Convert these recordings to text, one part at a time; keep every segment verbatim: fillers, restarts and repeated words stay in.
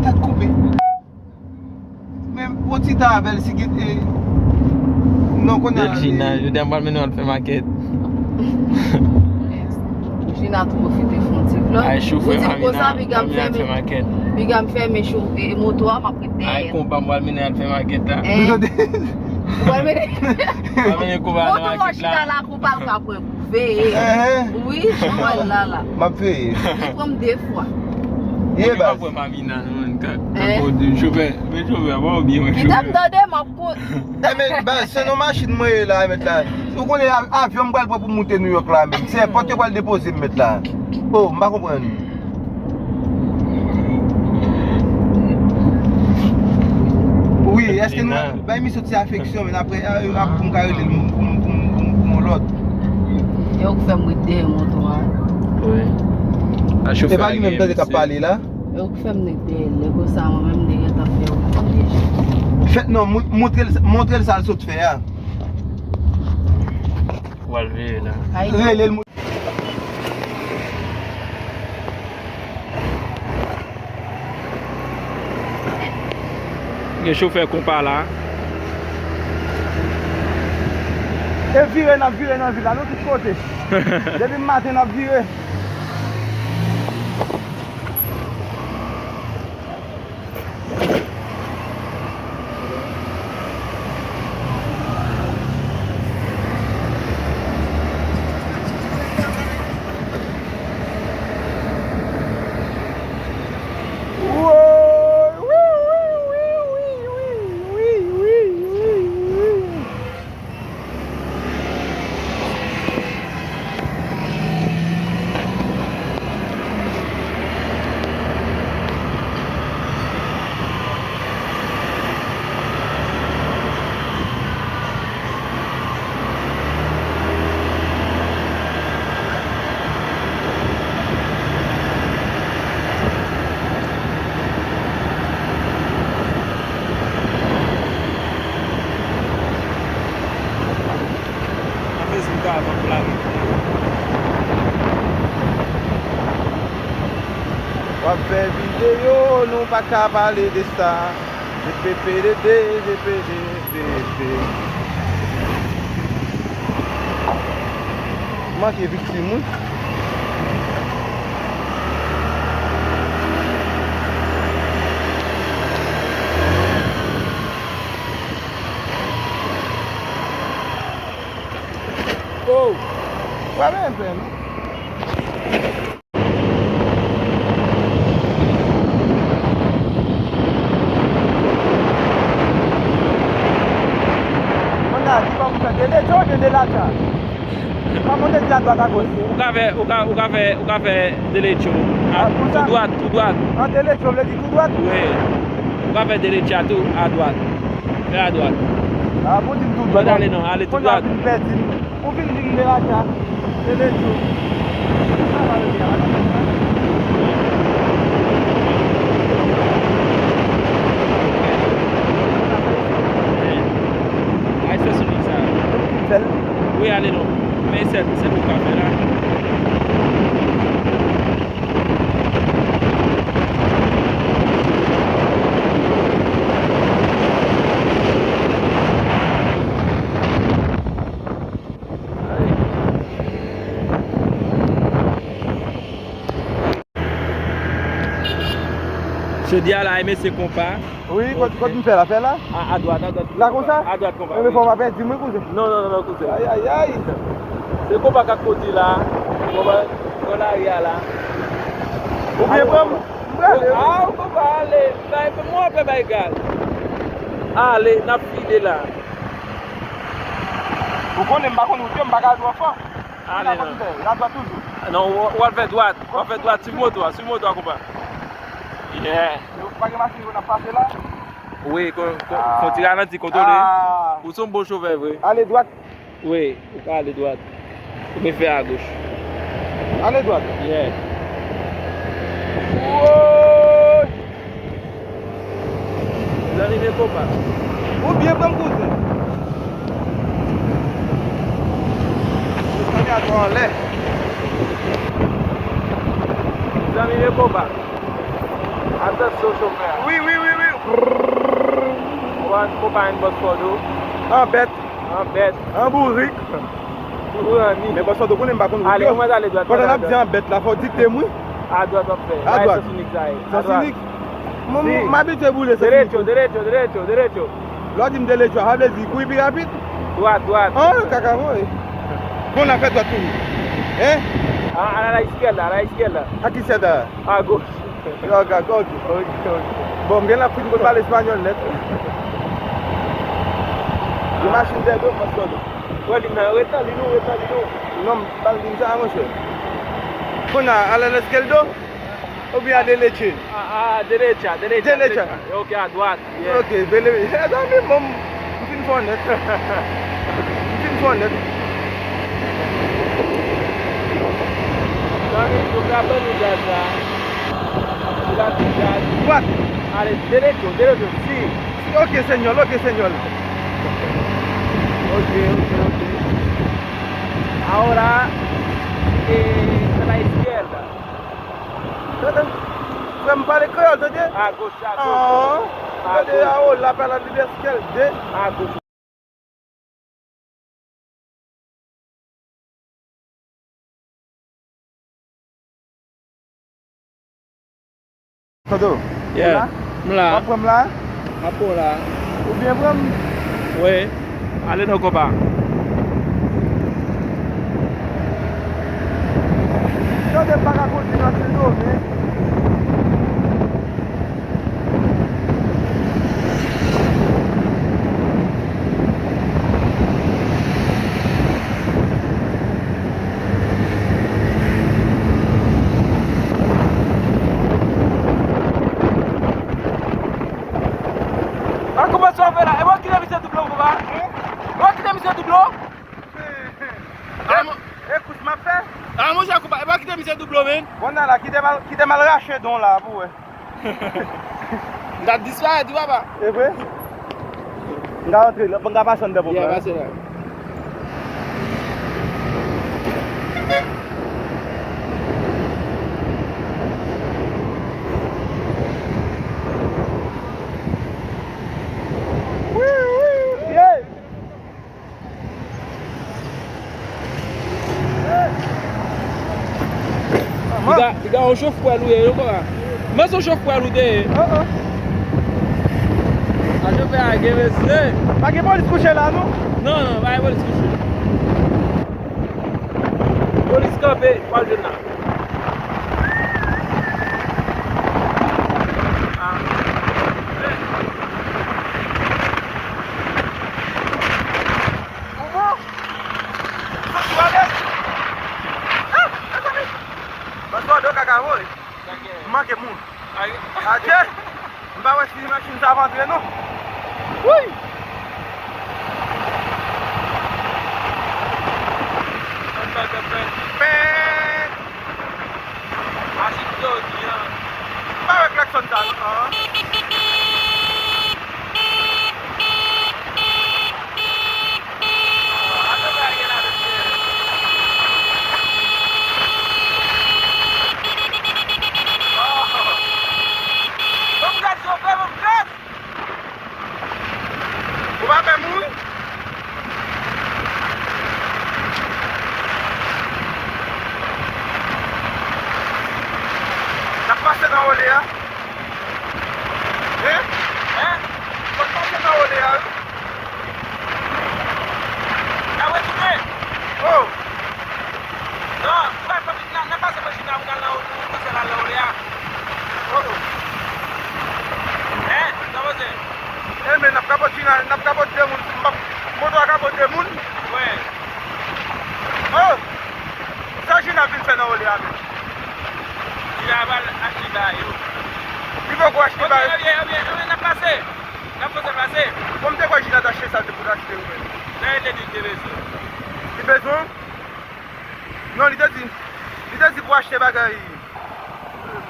Tèt koupe. Men, pran ti tan avè l, si gen, e, non, kounye a, Bèl Jina, e, jodi a m pral mennen w al fè makèt. Jina tou pwofite fè yon ti vlòg. Ay, chofè Mamina, Mamina ap fè makèt. Piga m fèmen cho-, e, moto a, m ap ret dèyè. Ay, konpa, m pral mennen w al fè makèt la. Eh. Ou pral mennen. M pral mennen konpa nan makèt la. Moto a, Jina la, konpa, l ka pran. Veye. Eh. Wi, jan w wè l la la. M ap veye. Li pran m de fwa. Ye baz. Ou pa pran Mamina, non, man, ka, ka kote. Chofè, men chofè, pa w byen, wè chofè. Kite m tande, m ap koute. Eh, men, baz, se nan machin mwen ye la, mèt la. Ou konnen av-, avyon m pral pran pou moute Nouyòk la, menm. Se èpòt yo pral depoze m, mèt la. Oh, m pa konprann. Wi, èske nou bay misye ti afeksyon, men apre, a, a, pou m ka rele l, pou m, pou m, pou m, pou m, pou m yon lòt. E ou k fè m ret dèyè moto a. Wi. A chofè a gen. E pa li menm tande k ap pale la? E ou k fè m ret dèyè l, lè konsa mwen menm m te gentan fè yon deja. Fè, non, mou-, montre l, montre l sa l sot fè a. W al veye la. Rele l. Gen chofè konpa la. E vire, n ap vire nan vil la, nou tout kote. Depi maten, n ap vire. Nan Facebook avan pou lage. W ap fè videyo, nou pa ka pale de sa. P P D D, P P D D, P P. Manke viktim, wi. Oh! W ap byen fè, non? Mwen la, di pa pou sa, de lecho oubyen de lacha? Pa monte di adwat agoch. Ou ka fè, ou ka, ou ka fè, ou ka fè de lecho. A, tou dwat, tou dwat. An de lecho vle di tou dwat? Wi. Ou ka fè de lecha tou, adwat. Fè adwat. A, bon, di m tou dwat. Ale non, ale tou dwat. Ou vin di m de lacha, de lecho. Ay, fè sou li sa. Fè l. Wi, ale non. Men sèl, sèl ou ka fè la. Jodi a la, e mesye konpa. Wi, kot, kot m fè la, fè la? A, adwat, adwat. La konsa? Adwat konpa. Enben, fò w pa pèdi mwen, kouzen. Non, non, non, non, kouzen. Ay, ay, ay. Se konpa k ap kondi la. Konpa, nan lari a la. Oubyen pran m, m prale, wi. A, ou konpa ale. Bay, mwen wè bay gal. Ale, n ap file la. Ou konnen m pa konn wout yo, m pa ka al twò fò. Ale non. N ap fè, n ap fè toujou. Non, w, w al fè dwat. W al fè dwat, swiv moto a, swiv moto a, konpa. Yeah. Yo, pa gen machin yo n ap pase la? Wi, kon, kon, fon ti ralanti, kontwole. Ah. Ou se yon bon chofè vre. Ale dwat. Wi, ou ka ale dwat. Ou vin fè agoch. Ale dwat. Yeah. Woy! Zanmi, men konpa. Ou byen pran kouzen. Zanmi, men konpa. Atansyon, chofè. Wi, wi, wi, wi. Ou pa, ou pa yon bòs fò do. An bèt. An bèt. An bourik. Ou ranni. Men bòs fò do konnen m pa konn wout yo. Ale, ou mèt ale dwat. Pandan n ap di an bèt la, fò w dikte m, wi. Adwat w ap fè. Adwat. Sens inik sa ye. Sens inik. Mwen, mwen, m abitye boule sens inik. Derecho, derecho, derecho, derecho. Lè w di m derecho, sa vle di kouri pi rapid? Dwat, dwat. An, kaka voye. Bon, n a fè dwat toujou. Hein? A, a la izquierda, a la izquierda. A ki sèda? A goch. Yo, gaga, ok. Ok, ok. Bon, m gen la fin konn pale espanyòl nèt. Gen machin dèyè do, m ap sòti. Wè, li nan reta, li nou reta, li nou. Non, m pa l di m sa, monchè. Kounye a, a la izquierda? Oubyen a derecha? A, a derecha, derecha, derecha. Derecha. Ok, a dwat. Yeah. Ok, bele. Mezanmi, bon, m fin fò nèt. M fin fò nèt. Mezanmi, nou ka ban nou gaz la. Nou ka pran gaz. Dwat. Ale, derecho, derecho, si. Ok, señor, ok, señor. Ok, ok, ok. Ahora, eh, a la izquierda. Tande, frè m pale kreyòl, tande? A goch, a goch. An, a tande, goch. A o la pa la libèskèl de. A goch. Sodo, yeah. Ou la? M la. W ap pran m la? M ap pran w la. Ou byen pran m? Wi. Ale non, konpa. Tande, m pa ka kondui nan Sendomeng. A, kòman sa w fè la? E mwen ki te misye double w, konpa? E mwen ki te misye double w? E, e kous m ap fè? A, monchè, konpa, e mwen ki te misye double w, men. Bon, nan la, kite m al, kite m al rache don la pou wè. M t ap disparèt wi, papa. E vre? M ka rantre la, m ka pase anndan ponp la. Yeah, pase la. Wi, wi, yeah. Piga, piga yon chofè lou ye, yo konpa. Men se yon chofè lou te ye. A chofè a gen mesye. Pa gen polis kouche la, non? Non, non, pa gen polis kouche. Polis kanpe, pa jwenn la. Ou bon? Soti w ale? Ah, mezanmi! Bòs Fòdo kaka voye. M manke moun. Adye! M pa wè si machin sa ap antre non. Wouy! Pèt! Machin Dodi an. M pa wè klaksòn sa non. Ou pa pè mouri? N ap pase nan wòlè a. Hein? Hein? N ap pase nan wòlè a, wi. N ap retounen. Oh! Non, ou pa fè, n a, n a pase machin nan, ou pral nan, ou pase la nan wòlè a. Oh, oh. Hein? Sa w panse? Eh, men n ap kapòt final, n ap kapòt de moun. M p ap, moto a kapòt de moun. Wi. Oh! Sa Jina vin fè nan wòlè a menm? Jina pral achte bagay yo. Li poko achte bagay. Ok, ok, ok, ok, n ap pase. N ap fòse pase. Bon, m te kwè Jina t achte sa l te pou l achte yo menm. Nan e te di l te bezwen. Li bezwen? Non, li te di, li te di pou achte bagay,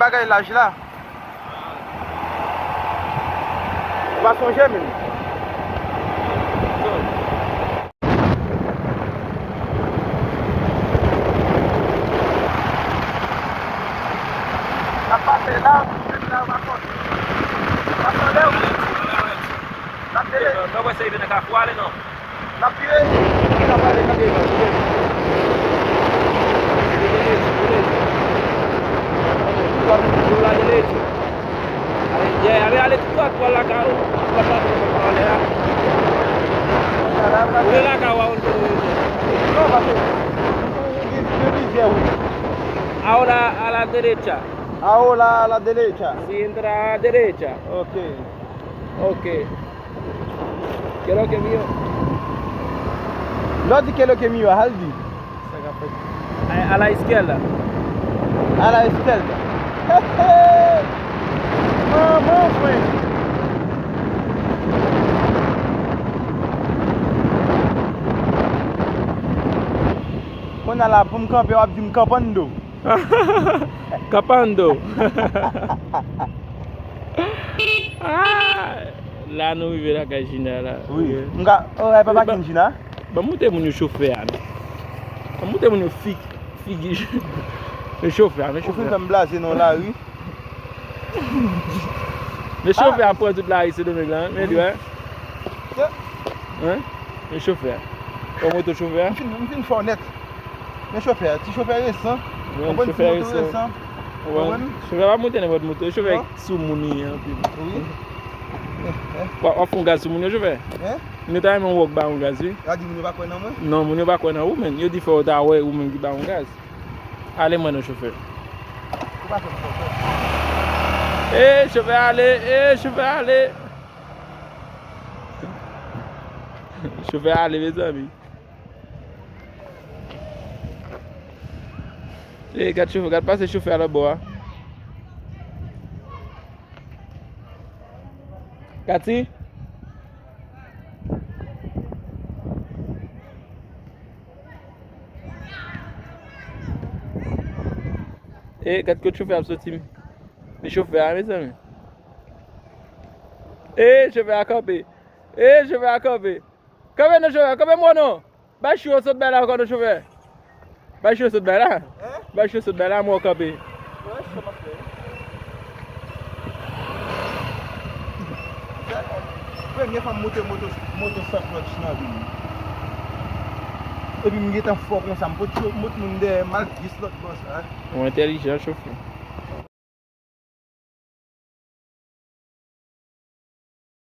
bagay laj la. Ou pa sonje menm. N ap pase la, menm la, w ap N ap tande w. N ap tande. Mwen wè se rive nan Kafou ale non. N ap vire. N ap ale nan devan. Lage leti. Ale, ale tout dwat pou al lakay ou. Pou al lakay ou, anlè a. Ou lakay ou a, ou. Non, paske gen plizyè wout. Ahora a la derecha. Ahora a la derecha. Si entra a la derecha. Ok. Ok. ¿Qué es lo que mío? Lè w di qué es lo que mío, sa l di? Sa k ap fèt? A, a la izquierda. A la izquierda. Manman, frè. Kounye a la, pou m kanpe, w ap di m kanpando. Kapando. Ah, la nou rive lakay Jina la. Wi. Ok. M ka, oh, e pa pakin Jina? Ban m montre moun yo chofè a, non. Ban m montre moun yo fig-, figi. Men chofè a, men chofè a. Ou fin fè m blaze nan lari. Men chofè a pran tout lari Sendomeng la, men li, wè. Hein? Men chofè a. Wè moto chofè a? M fin, m fin fè w nèt. Men chofè a, ti chofè resan. Konprann, ti moto resan. Konprann? Chofè pa monte nenpòt moto. Chofè sou moun li anpil. Wi. W ap, w ap fè yon gaz sou moun yo, chofè? Hein? Moun yo ta renmen wè w k ba yon gaz, wi. Sa di moun yo pa kwè nan mwen? Non, moun yo pa kwè nan ou, menn. Yo di fò yo ta wè ou menm ki ba yon gaz. Ale mwen non, chofè. Ou pa fè m fò frè. E, chofè ale, e, chofè ale. Chofè ale, mezanmi. E, gad chofè, gad pase chofè a lòt bò a. Kati? E, gad kot chofè ap soti. Men chofè a, mezanmi. E, chofè a kanpe. E, chofè a kanpe. Kanpe non, chofè, kanpe mwen non. Bay chou yo sot bay la ankò non, chofè. Bay chou yo sot bay la. Hein? Bay chou yo sot bay la, mwen kanpe. Wè, sa m ap fè. Premye fwa m moute moto, moto san klòtch nan vi m. Epi m gentan fò konsa, m pot cho-, mot moun dèyè m al jis lòt bò sa. Ou entèlijan, chofè.